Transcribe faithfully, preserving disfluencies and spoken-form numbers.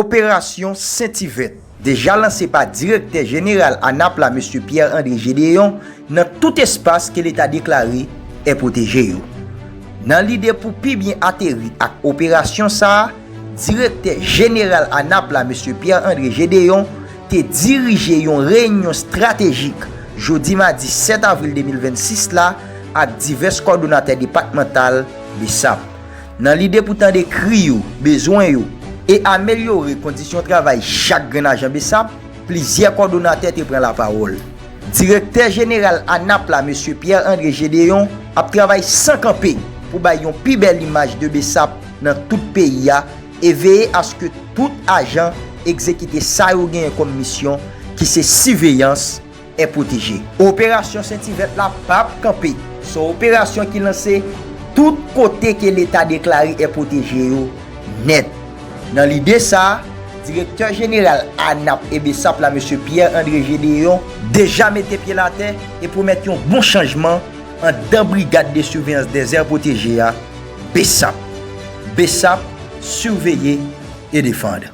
Operasyon Sentivèt, deja lanse pa Direktè Jeneral ANAP la, Mesye Pierre André Gédéon, nan tout espas ke Leta deklare è pwoteje yo. Nan lide pou pi byen ateri ak operasyon sa a, Direktè Jeneral ANAP la, Mesye Pierre André Gédéon, te dirije yon reyinyon estratejik jodi madi sèt avril de mil vennsis la ak divès kòdonatè depatmantal BESAP. Nan lide pou tande kri yo, bezwen yo, e amelyore kondisyon travay chak grenn ajan BESAP, plizyè kòdonatè te pran lapawòl. Direktè Jeneral ANAP la, Mesye Pierre André Gédéon, ap travay san kanpe pou bay yon pi bèl imaj de BESAP nan tout peyi a e veye aske tout ajan egzekite sa yo genyen kòm misyon, ki se siveyans è pwoteje. Operasyon Sentivèt la p ap kanpe. Se yon operasyon ki lanse tout kote ke Leta deklare è pwoteje yo nèt. Nan lide sa a, Direktè Jeneral ANAP e BESAP la, Mesye Pierre André Gédéon, deja mete pye l atè e pwomèt yon bon chanjman anndan Brigad de Surveillance des Aires Protégées a, BESAP. BESAP, siveye e defann.